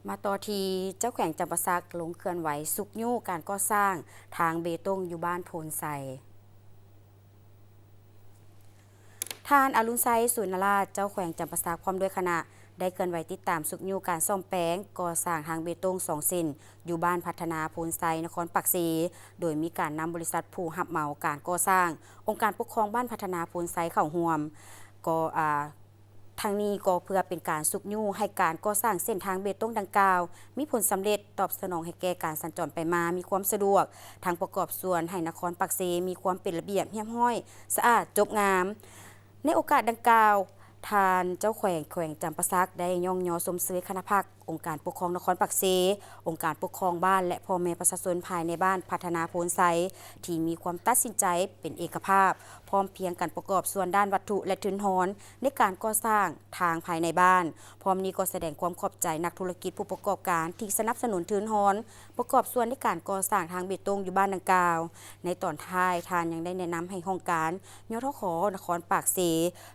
ມາຕໍ່ທີ່ເຈົ້າແຂວງຈຳປາສັກລົງເຄື່ອນໄຫວຊຸກຍູ້ການກໍ່ສ້າງທາງເບຕົງຢູ່ບ້ານໂພນໄຊ. ທ່ານ ອະລຸນໄຊ ສູນນະລາດ ເຈົ້າແຂວງຈຳປາສັກ ພ້ອມດ້ວຍຄະນະ ໄດ້ເຄື່ອນໄຫວຕິດຕາມຊຸກຍູ້ການສ້ອມແປງກໍ່ສ້າງທາງເບຕົງສອງເສັ້ນ ຢູ່ບ້ານພັດທະນາໂພນໄຊ ນະຄອນປາກເຊ ໂດຍມີການນຳບໍລິສັດຜູ້ຮັບເໝົາການກໍ່ສ້າງ, ອົງການປົກຄອງບ້ານພັດທະນາໂພນໄຊເຂົ້າຮ່ວມ. ກໍ ອາ ທັງນີ້ກໍເພື່ອເປັນການຊຸກຍູ້ໃຫ້ການກໍ່ສ້າງເສັ້ນທາງເບຕົງດັ່ງກ່າວ ມີຜົນສຳເລັດ, ຕອບສະໜອງໃຫ້ແກ່ການສັນຈອນໄປມາມີຄວາມສະດວກ, ທັງປະກອບສ່ວນໃຫ້ນະຄອນປາກເຊມີຄວາມເປັນລະບຽບຮຽບຮ້ອຍ, ສະອາດ, ຈົບງາມ. ໃນໂອກາດດັ່ງກ່າວ, ທ່ານເຈົ້າແຂວງແຂວງຈຳປາສັກ ໄດ້ຍ້ອງຍໍຊົມເຊີຍຄະນະພັກ, ອົງການປົກຄອງນະຄອນປາກເຊ, ອົງການປົກຄອງບ້ານ ແລະ ພໍ່ແມ່ປະຊາຊົນພາຍໃນບ້ານພັດທະນາໂພນໄຊ ທີ່ມີຄວາມຕັດສິນໃຈເປັນເອກະພາບ, ພ້ອມພຽງກັນປະກອບສ່ວນດ້ານວັດຖຸ ແລະ ທຶນຮອນໃນການກໍ່ສ້າງທາງພາຍໃນບ້ານ. ພ້ອມນີ້ກໍສະແດງຄວາມຂອບໃຈນັກທຸລະກິດຜູ້ປະກອບການທີ່ສະໜັບສະໜູນທຶນຮອນ ປະກອບສ່ວນໃນການກໍ່ສ້າງທາງເບຕົງຢູ່ບ້ານດັ່ງກ່າວ. ໃນຕອນທ້າຍ, ທ່ານຍັງໄດ້ແນະນຳໃຫ້ຫ້ອງການ ຍທຂ ນະຄອນປາກເຊ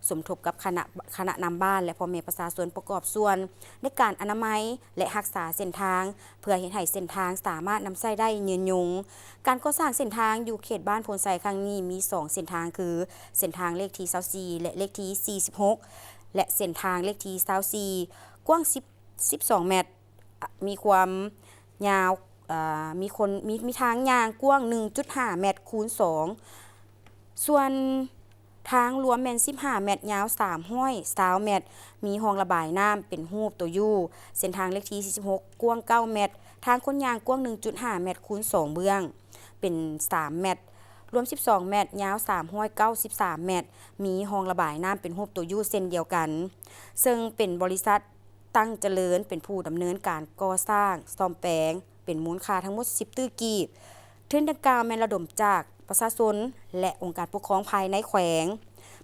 ສົມທົບກັບຄະນະ ຄະນະນຳບ້ານ ແລະ ພໍ່ແມ່ປະຊາຊົນປະກອບສ່ວນໃນການອະນາໄມ ແລະ ຮັກສາເສັ້ນທາງ ເພື່ອເຮັດໃຫ້ເສັ້ນທາງສາມາດນຳໃຊ້ໄດ້ຍືນຍົງ. ການກໍ່ສ້າງເສັ້ນທາງຢູ່ເຂດບ້ານໂພນໄຊຄັ້ງນີ້ມີສອງເສັ້ນທາງ ຄື ເສັ້ນທາງເລກທີຊາວສີ່ ແລະ ເລກທີສີ່ສິບຫົກ ແລະ ເສັ້ນທາງເລກທີຊາວສີ່ ກວ້າງສິບ ສິບສອງແມັດ, ມີຄວາມຍາວ ເອີ ມີຄົນ ມີ ມີທາງຍ່າງກວ້າງໜຶ່ງຈຸດຫ້າແມັດຄູນສອງ, ສ່ວນທາງລວມແມ່ນສິບຫ້າແມັດ, ຍາວສາມຮ້ອຍຊາວແມັດ, ມີຮ່ອງລະບາຍນ້ຳເປັນຮູບຕົວ U. ເສັ້ນທາງເລກທີສີ່ສິບຫົກ ກວ້າງເກົ້າແມັດ, ທາງຄົນຍ່າງກວ້າງໜຶ່ງຈຸດຫ້າແມັດຄູນສອງເບື້ອງ ເປັນສາມແມັດ, ລວມສິບສອງແມັດ, ຍາວສາມຮ້ອຍເກົ້າສິບສາມແມັດ, ມີຮ່ອງລະບາຍນ້ຳເປັນຮູບຕົວ U ເຊັ່ນດຽວກັນ. ເຊິ່ງເປັນບໍລິສັດ ຕັ້ງຈະເລີນ ເປັນຜູ້ດຳເນີນການກໍ່ສ້າງສ້ອມແປງ ເປັນມູນຄ່າທັງໝົດສິບຕື້ກີບ. ທຶນດັ່ງກ່າວແມ່ນລະດົມຈາກປະຊາຊົນ ແລະ ອົງການປົກຄອງພາຍໃນແຂວງ.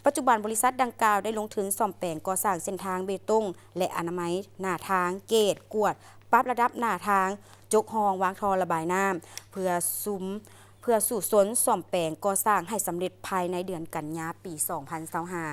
ປັດຈຸບັນບໍລິສັດດັ່ງກ່າວໄດ້ລົງທຶນສ້ອມແປງກໍ່ສ້າງເສັ້ນທາງເບຕົງ ແລະ ອະນາໄມໜ້າທາງ, ເກດກວດ, ປັບລະດັບໜ້າທາງ, ຈົກຮ່ອງວາງທໍ່ລະບາຍນ້ຳ ເພື່ອຊຸມ ເພື່ອສູ້ຊົນສ້ອມແປງກໍ່ສ້າງໃຫ້ສຳເລັດພາຍໃນເດືອນກັນຍາ ປີສອງພັນຊາວຫ້າ.